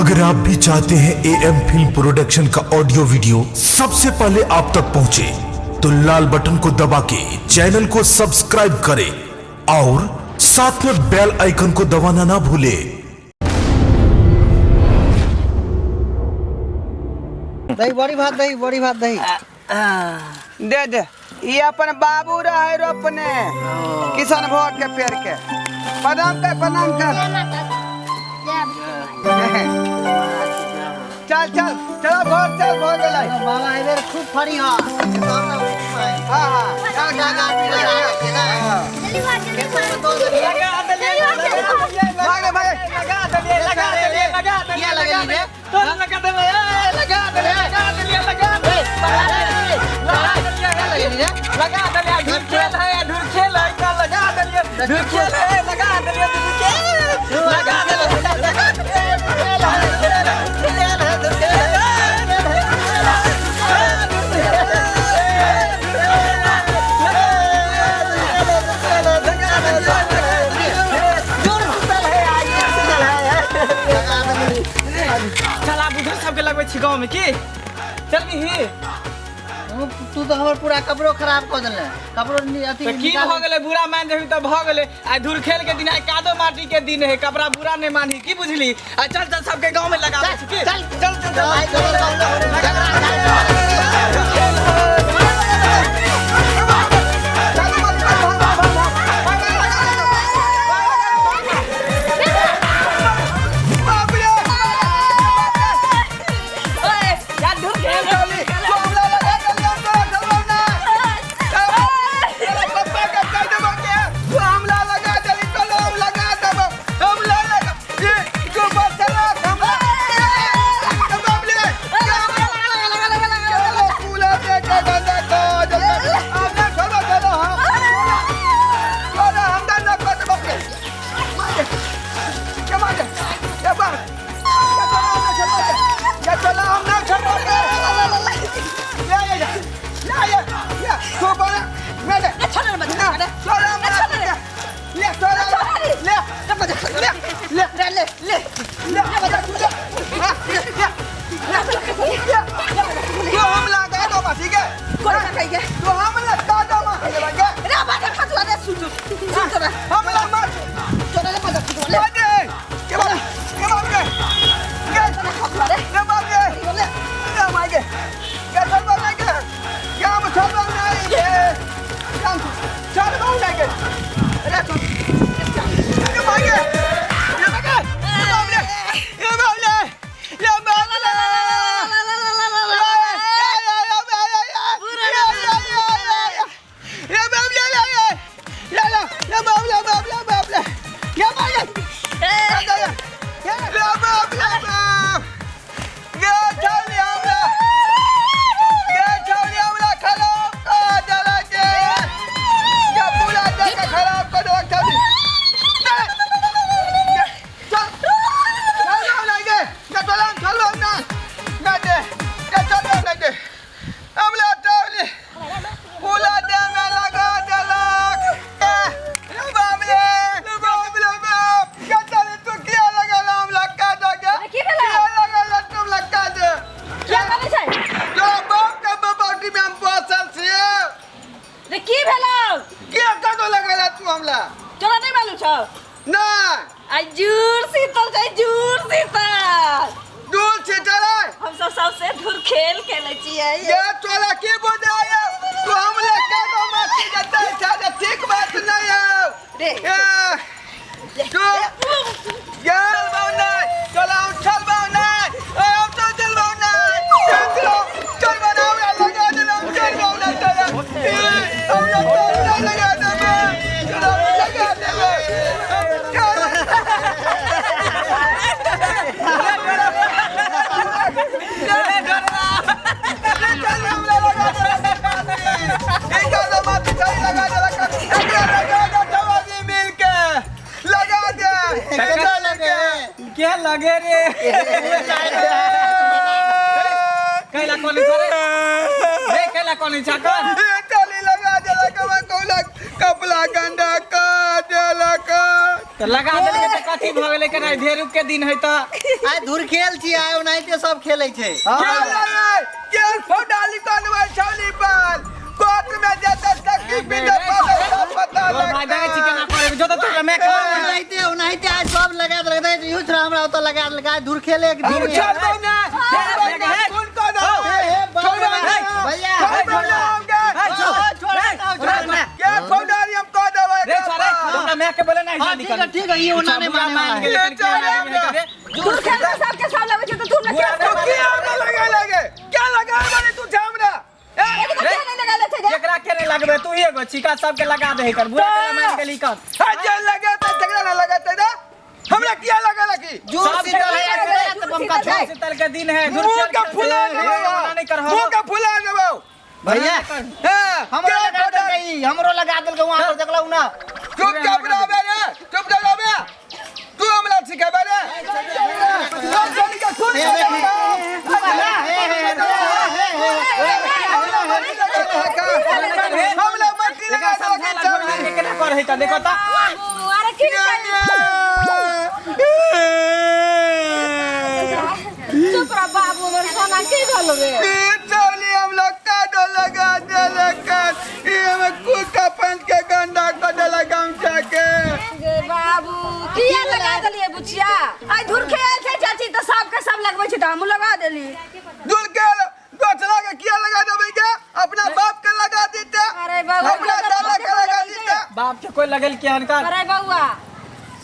अगर आप भी चाहते हैं ए एम फिल्म प्रोडक्शन का ऑडियो वीडियो सबसे पहले आप तक पहुंचे, तो लाल बटन को दबा के चैनल को सब्सक्राइब करें और साथ में बेल आइकन को दबाना ना भूलें। दही बड़ी भात, दही बड़ी भात, दही। दे दे, ई अपन बाबू रहे रोपने किसान भोग के पेड़ के। प्रणाम कर, प्रणाम कर। चल चल चलो, भोग चल, भोग गेलै। बाबा, एहि बेर खूब फरी हँ। हाँ हाँ, चल चल, हाँ। भाग रे, भाग। लगा देलियै, लगा देलियै, लगा देलियै। किया लगेली रे? तोरा लगा देबै, ए, लगा देलियै, लगा देलियै, लगा देलियै, लगा देलियै, लगेली रे? लगा देलियै। धुर खेल है, धुर खेल है, का लगा देलियै, धुर खेल है, लगा देलियै, धुर खेल, लगा देलियै, लगा देलियै, खेल है, खेल है, खेल है, धुर खेल है, खेल है, चल, आब उधर सबके लगबै छी गाँवमे की चल ही। तू तऽ हमर पूरा कपड़ो खराब कऽ देले, कपड़ो अथी। तऽ की भऽ गेलै? बुरा मान जेबही तऽ भऽ गेलै। आइ धूर खेल के दिन, आइ कादो माटी के दिन है, कपड़ा बुरा नहीं मानही, की बुझली? आ चल चल, सबके गाँव में लगाबै छी की? चल। चल चल चल। आइ चल, चल, बाप रे! ओए, यार धूर खेल। चली, तू हमरा लगा देलियै, तोरा चलबौ ना। तोरा पप्पा के कहि देबौ के तू हमला लगा देली, चलो हम लगा देबौ। हमला लगा, ए, तू बचला हमरा। ए, बाप रे! चलो, फूला दे के गंदा को, जल्दी। अब ना छोड़ो, चलो हम। छोड़ो, हम ना कर देबौ के। मार दे। के मार दे। ए, बाप। ये चलो, हम ना छोड़बो के। ये ये ये ये ये ये तू बोला मैं दे ना छोड़, हम ना ले, छोड़, ले ले ले ले ले ले ले ले। तू हम लगा दो बस, ठीक है? तू हम लगा दो बस, हम लगा मत दे। के बाप, के बाप के के के बाप के के मार के के चल बाप के के हम चल बाप नहीं के हम चल बाप नहीं के। अरे चल के मार के के मार के के बाप रे, के बाप रे, के बाप रे। पूरा देह में लगा देलक। ए, बाप रे, बाप रे बाप। क्या चले तू किया लगल हम लक्का दे के? अरे की भेलै? किया लगल तुम लक्का दे? किया करै छै? जो बाप के बबौटी में हम बसल छियै। रे, की भेलौ? किया कदो लगल तू हमला? तोरा नहि मालूम छौ? नहीं। आइ जूर शीतल छै, जूर शीतल। दूर से चलै। हम सब सबसे धूर खेल खेलै छियै। ये तोरा की बुझाय? तू हमला कदो मत जतै छै, ठीक बात नहीं है। रे। ए, तू चल बाउनाय, चल आउ, चल बाउनाय, ए हम तो चल बाउनाय, चल चल बनाओ लगा दे, चल बाउनाय, चल, ए हम तो लगा दे, चल लगा दे, चल। चल हमला लगा दे, इनका तो मत सही लगा दे, एकरा लगा दे, सब आदमी मिल के लगा दे, चल के। के लगे रे? कैला कोनी छ रे? रे, कैला कोनी छ कन? चली लगा देलक, हमरा कौला कपड़ा गंदा कर देलक। तऽ लगा देलकै तऽ कथी भऽ गेलै केना ढेरुक के दिन है तऽ आइ धुर खेल छी आइ ओनाहिते सब खेलै छै के रे के फौडाली कनबै छौली पर कोर्ट में जेतै तकी बिना पता पता तोहर भाय देखै छी केना करै जो तऽ तोरा मैं ओनाहिते ओनाहिते आइ सब लगा देलकै देखै छी, इहो छोरा हमरा ओतऽ लगा देलकै आइ धुर खेले के हम दिन है। छोड़बै ना छोड़बै ना खून कऽ देबै हे, हे, बाप रे, छोड़बै ना भैया छोड़बै ना हमके छोड़ ना। के फौडाली हम कऽ देबै रे छोरे हमरा मैं के बोले नहीं हाँ ठीक है ठीक है ये ओना नहीं माने वाला है। धुर खेल में सबके सब लगै छै तऽ तू ने तू की हमरा लगा लगे क्या लगा माने तू छै हमरा के नहीं लगाले छै रे एकरा के नहीं लगबे तू एगो छिका सबके लगा दे कर बुरा के मान गेली कर हां जे लगे त झगड़ा ना लगते ना हमरा किया लगा लगी जोर सब शीतल है खेल आइ तऽ बमका छौ शीतल के दिन है मुंह के फुला देबो नहीं कर मुंह के फुला देबो भैया हां हमरो लगा देलकै ई, हमरो लगा देलकै वहाँ पर देखलहुँ ना चुप चाप रहबे रे चुप चाप रहबे तू हमरा सिखेबे रे हम छोड़ी के खून हे, कर हे, देबो। हमरा मट्टी लगा देबो के केना कर है देखो त बाबू अरे की चुप रह बाबू हमर सोना की भेल रे चौली हम लोग काटो लगा देलक ई हमें कुत्ता पंच के गंदा कर देलक गमछा के गे बाबू किया लगा देलिए बुचिया आइ धुर खेल छै चाची तऽ सबके सब लगबै छै तऽ हमहूँ लगा देली दूर के दोसरा के किया लगा देबै के अपना बाप के लगा देते अरे बाबू अपना दादा के लगा देते बाप के कोई लगल के हनकर अरे बउआ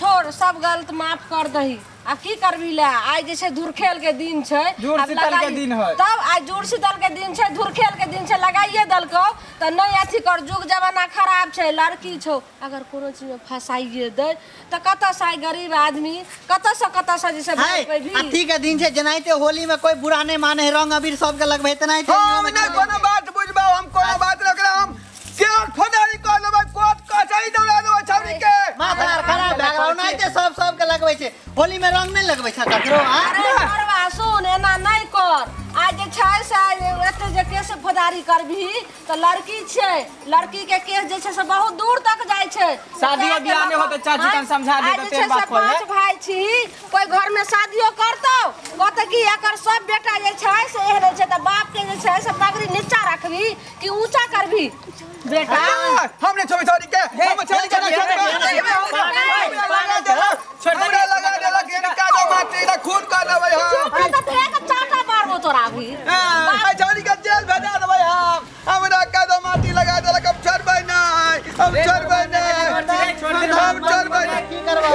छोड़ सब गलत माफ कर दही आ की करबी ला आइ जे छै धुरखेल के दिन छै जुड़ आब शीतल के लगाई- दिन है। तब आइ जुड़ शीतल के दिन छै धुरखेल के दिन छै लगाइए देलकौ तऽ नहि अथी कर जुग जमाना खराब छै लड़की छौ अगर कोनो चीज में फंसाइए दे तऽ कतऽ से आइ गरीब आदमी कतऽ से कतऽ से जे छै है भाग पेबही अथी के दिन छै जेनाहिते होली में कोई बुरा नहीं माने है रंग अबीर सबके लगबै तेनाहिते हम नहि कोनो बात बुझबौ हम कोनो बात नहि ओकरा हम केओ फौदारी कर लेबै कोर्ट कचहरी दौड़ा देबै छौरी के माथा आर खराब भए गेल ओनाहिते सब सबके लगबै छै होली में रंग नहीं लगबै छै ककरो आ अरे मरवा सुन एना नहि कर आइ जे छै से आइ एते जे केस फौदारी करबही तऽ लड़की छै लड़की के केस जे छै से बहुत दूर तक जाइ छै शादियो बियाह नहि होतै, चाची कन समझा दे आइ तऽ जे तेहन छै से बात खोल, पाँच भाय छी कोई घर में शादियो करतौ कहतै कि एकर सब बेटा जे छै से एहने छै तऽ बाप के जे छै से पगड़ी नीचा रखबी कि ऊंचा करबी बेटा हम नहीं छोड़बै छौरी के हम छौरी के नहीं छोड़बै हमरा लगा देलक यानी कादो माटी ना खून कर देबै हम चुप रह तऽ एक चाटा मारबो तोरा अभी हाँ, छौरी के जेल भेजा देबै हम हमरा कादो माटी लगा देलक हम छोड़बै नहीं हम छोड़बै नहीं हम छोड़बै नहीं की करबा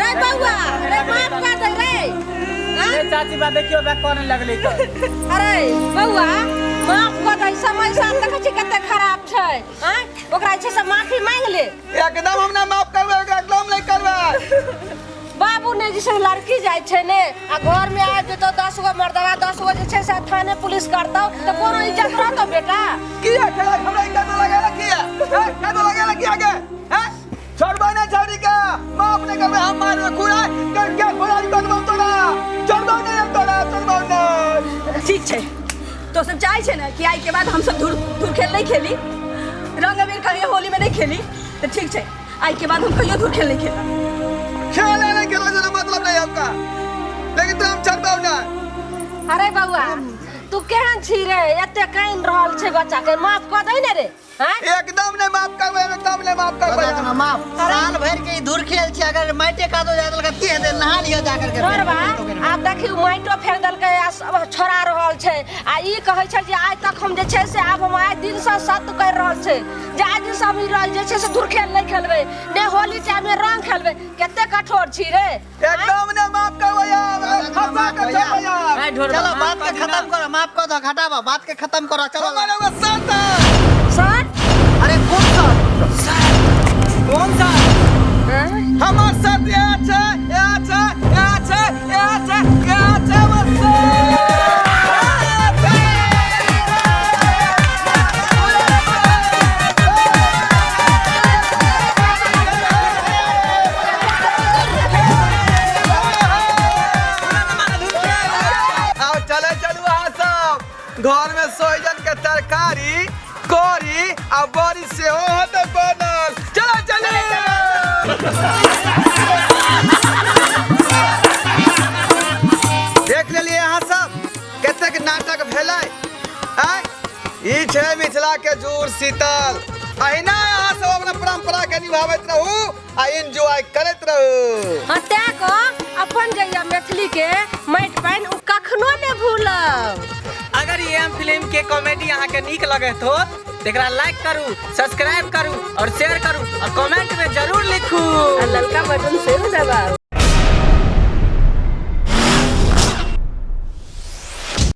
रे बउआ रे माफ कर दे रे हाँ? ए चाची बा देखियो बा कोन लगलै तऽ अरे बउआ माफ कर दे समय साल देखै छी कते खराब छै आँय ओकरा जे छै से माफी मांगि ले एकदम हम ना माफ करबै ओकरा एकदम नहीं करबै बाबू ने जे छै लड़की जाइ छै ने आ घर में आबि जेतौ 10 गो मर्दवा 10 गो जे छै से थाने पुलिस करतौ तऽ कोनो इज्जत रहतौ बेटा किया खेला हमरा ई कादो लगा किया हैं कादो लगा किया के हैं छोड़बै ना छौरी के माफ नहीं करबै हम मारबै खुरा कर के खुरा करबै तोरा छोड़बै नहीं हम तोरा छोड़बै नहीं ठीक छै तो सब चाहे छै ने कि आइ के बाद हम सब धुर धुर खेल नहीं खेली रंग अबीर कहियो होली में नहीं खेली तऽ ठीक छै आइ के बाद हम कहियो धुर खेल नहीं खेलब खेले नहीं खेलो से मतलब नहीं आपका लेकिन तो हम छोड़बै ना अरे बउआ तू केहन छी रे एते कानि रहल छै बच्चा के माफ कऽ दही ने रे आँय एकदम नहीं माफ करबै एकदम नहीं माफ करबै बता देना माफ साल भर के ई धुर खेल छै अगर माटे कादो जा देलक की हेतै नहा लियो जा करके तोरबा आब देखी उ माइटो फेंक देलकै आ सब छोड़ा रहल छै आ ई कहै छै जे आइ तक हम जे छै से आब हम आइ दिनसँ सत्य करि रहल छै जे आइ दिनसँ हम ई जे छै से धुरखेल नहि खेलबै ने होली टाइममे रंग खेलबै कते कठोर छी रे एकदम नहीं माफ करबै यार हंसा के छोड़बै यार ए ढोरबा चलो बात के खत्म करो माफ कर दो घटाबो बात के खत्म करो चलो हमारे वो साथ है सर अरे कौन सर कौन सा हमार साथ ये छै ये छै ये छै ये छै ये छै हमर साथ आओ चले चलू अहाँ सब घर में सोहजन के तरकारी करी आ बड़ी सेहो होतै बनल चलो चलू। देख लेलिए अहाँ सब कतेक नाटक भेलै। आँय, ई छै मिथिला के जूड़ शीतल। अहिना अहाँ सब अपना परंपरा के निभाबैत रहू आ एंजॉय करैत रहू। हाँ, तैं कऽ अपन जे यऽ मैथिली के माटि पानि ओ कखनो नहि भूलब। अगर ये एम फिल्म के कॉमेडी अहाँ के नीक लगैत हो तो एकरा लाइक करू, सब्सक्राइब करू और शेयर करू और कमेंट में जरूर लिखू। आ ललका बटन सेहो दबाउ।